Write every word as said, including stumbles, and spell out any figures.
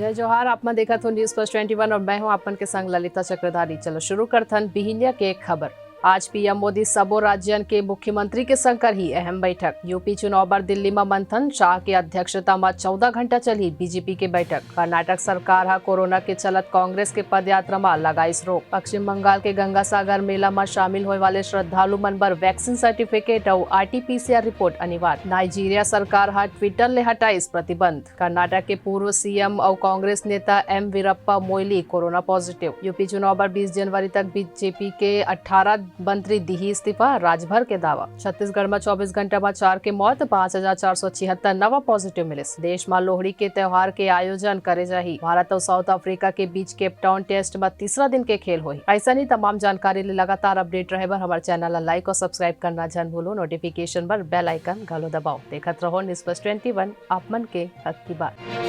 जय जोहार, आप मन देखत हो News First twenty one और मैं हूं आप मन के संग ललिता चक्रधारी। चलो शुरू करथन बिहिनिया के खबर। आज पीएम मोदी सबो राज्यन के मुख्यमंत्री के संग करही अहम बैठक। यूपी चुनाव बर दिल्ली म मंथन, शाह के अध्यक्षता म चौदह घंटा चलही बीजेपी के बैठक। कर्नाटक सरकार ह कोरोना के चलत कांग्रेस के पदयात्रा म लगाइस रोक। पश्चिम बंगाल के गंगासागर मेला म शामिल होए वाले श्रद्धालु मन बर वैक्सीन सर्टिफिकेट अउ आरटीपीसीआर रिपोर्ट अनिवार्य। नाइजीरिया सरकार ह ट्विटर ले हटाइस प्रतिबंध। कर्नाटक के पूर्व सीएम अउ कांग्रेस नेता M Veerappa Moily corona positive. UP चुनाव बर बीस जनवरी तक बीजेपी के अठारह मंत्री दिही इस्तीफा, राजभर के दावा। छत्तीसगढ़ म चौबीस घंटा म चार के मौत, पाँच हजार चार सौ छिहत्तर नवा पॉजिटिव मिलिस। देश म लोहड़ी के त्योहार के आयोजन करे जाही। भारत अउ साउथ अफ्रीका के बीच केपटाउन टेस्ट म तीसरा दिन के खेल होही। अइसन ही तमाम जानकारी ले लगातार अपडेट रहे बर हमर चैनल ला लाइक और सब्सक्राइब करना झन भूलो। नोटिफिकेशन बर बेल आइकन घलो दबाओ। देखत रहो News First twenty one, आप मन के हक की बात।